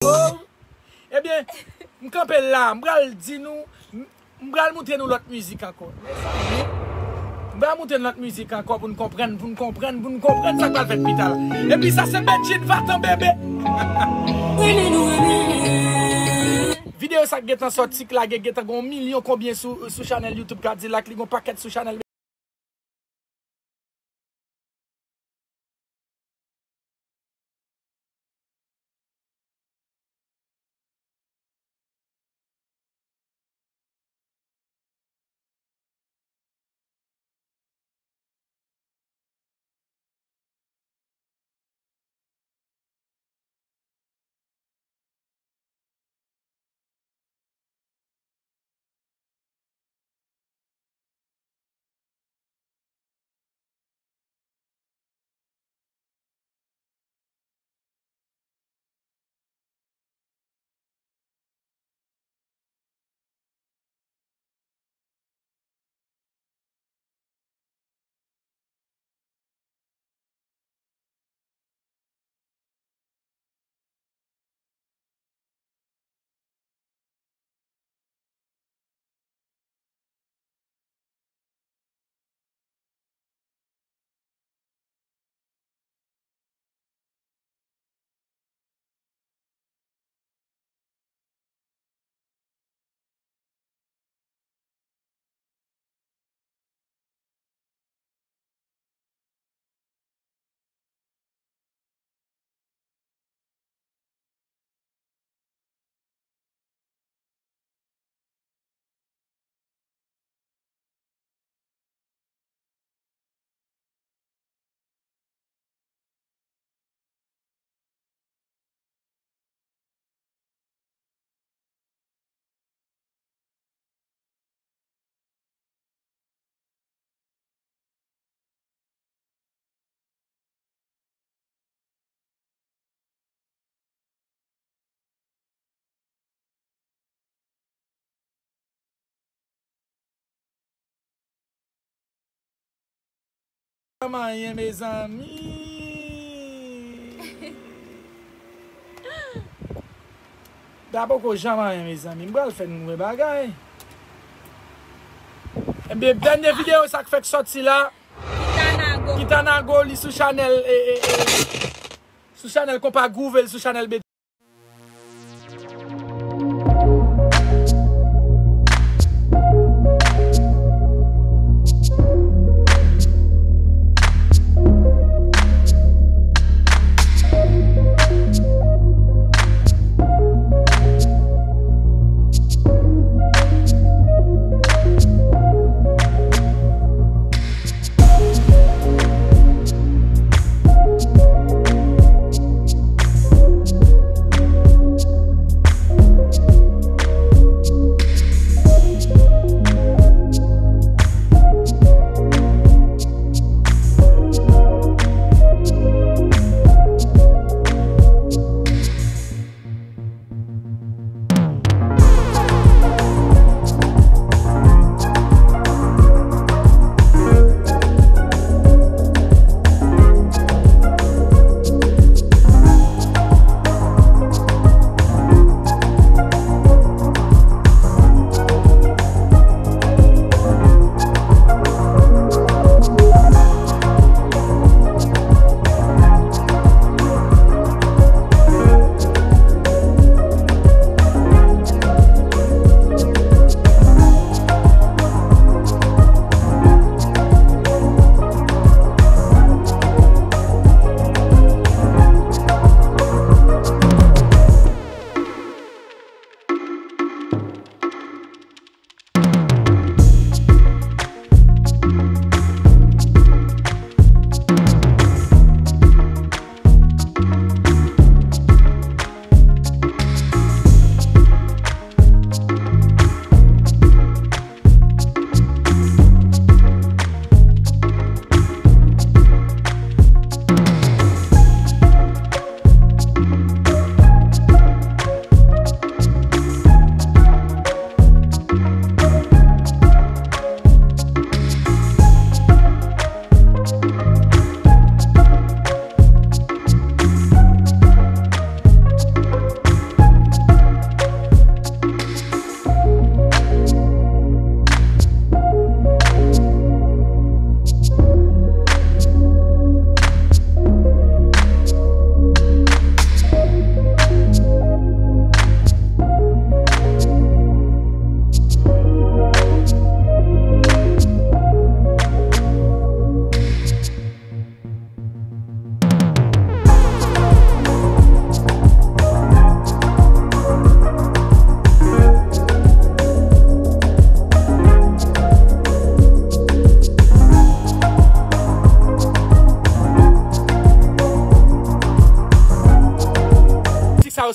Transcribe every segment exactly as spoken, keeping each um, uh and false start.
Oh. Ebyen, m kanpe la, m pral di nou, m, m pral montre nou lòt mizik ankò. M pral montre nou lòt mizik ankò pou n konprann, pou n konprann, pou n konprann sa k pral fèt pita la. Epi sa se Bedjine Vatan bebe. Videyo sa k gentan sòti, k lage, gentan gen yon milyon konbyen sou, sou chanèl YouTube Kadilak, li gen yon pakèt sou chanèl Janm anyen, mezanmi. Da poko janm anyen, mezanmi. M pral fè nou wè bagay. Ebyen, dènye videyo sa k fèk sòti la. Kitanago. Kitanago, li sou chanèl, e, e, e, sou chanèl Konpa Groove, li sou chanèl B.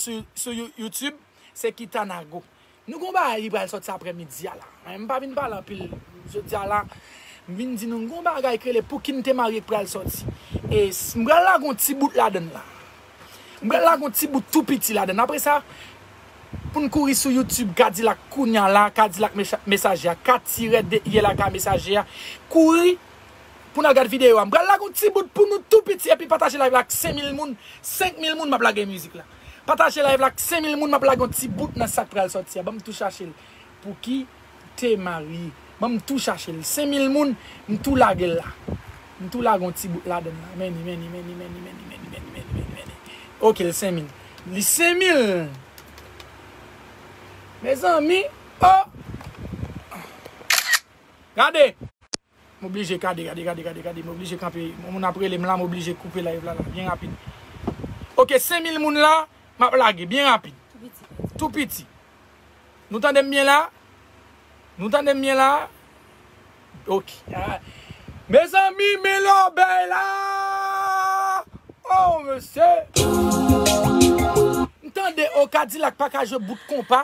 sou, sou You- YouTube, se Kitanago. Nou gon bagay ki pral sòti aprè midi a la. Men m pa vin pale anpil jodi a la. M vin di nou gon bagay ki rele Pouki m te marye k pral sòti. E s- m pral lage yon ti bout ladan l la. M pral lage yon ti bout tou piti ladan l. Apre sa, pou n kouri sou YouTube, Kadilak kounya la, Kadilak Mecha- Mesaje a, K tirè D I L A K Mesaje a. Kouri pou n al gad videyo a. M pral lage yon ti bout pou nou tou piti epi pataje live la ak senk mil moun. Senk mil moun m ap lage mizik la. Pataje live la ak senk mil moun, m ap lage yon ti bout nan sa k pral sòti a. Ban m tou chache l. Pouki te marye. Ban m tou chache l. Senk mil moun, m tou lage l la. M tou lage yon ti bout ladan l la. Men li, men li, men li, men li, men li, men li, men li, men li, men li, men li, men li. Ok, l senk mil. Li senk mil. Mezanmi, oh! Gade! M oblije gade, gade, gade, gade, gade. M oblije kanpe. Yon moun ap rele m la, m oblije koupe live la, la, byen rapid. Ok, senk mil moun la, m ap lage, byen rapid. Tou piti. Nou tande m byen la? Nou tande m byen la? Ok. Ah. Mezanmi, men lòbèy la! Oh, mesye! M tande, oh, Kadilak pa ka jwe bout konpa.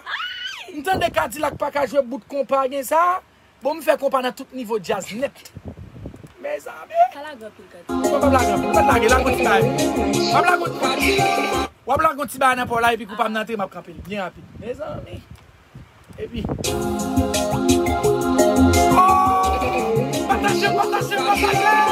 M tande Kadilak pa ka jwe bout konpa, gen sa? Bon, m fè konpa nan tout nivo djaz nèt. Mezanmi! Ka lage anpil kantite. Mwen p ap lage anpil. Mwen p ap lage, lage yon ti bagay. W ap lage yon ti bagay. W ap lage yon ti bagay nan pa w la, epi kou pa m nan antre, m ap kanpe l byen rapid. Mezanmi! Epi. Oh! Pataje, pataje, pataje!